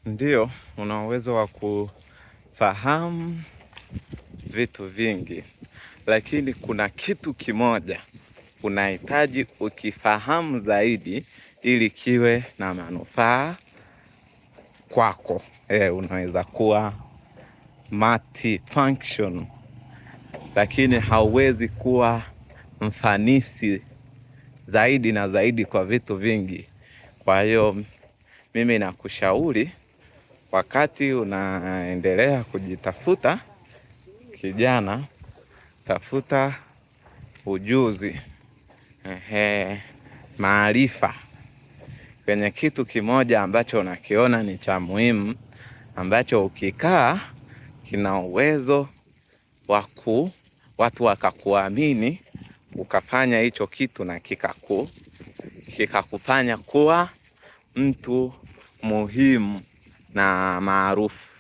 Ndio, una uwezo wa kufahamu vitu vingi, lakini kuna kitu kimoja unahitaji ukifahamu zaidi ili kiwe na manufaa kwako. Unaweza kuwa multi-function, lakini hauwezi kuwa mfanisi zaidi na zaidi kwa vitu vingi. Kwa hiyo mimi nakushauri wakati unaendelea kujitafuta kijana, tafuta ujuzi, ehe, maarifa kwenye kitu kimoja ambacho unakiona ni cha muhimu, ambacho ukikaa kina uwezo wa watu wakakuamini ukafanya hicho kitu na kikakufanya kuwa mtu muhimu na maarufu.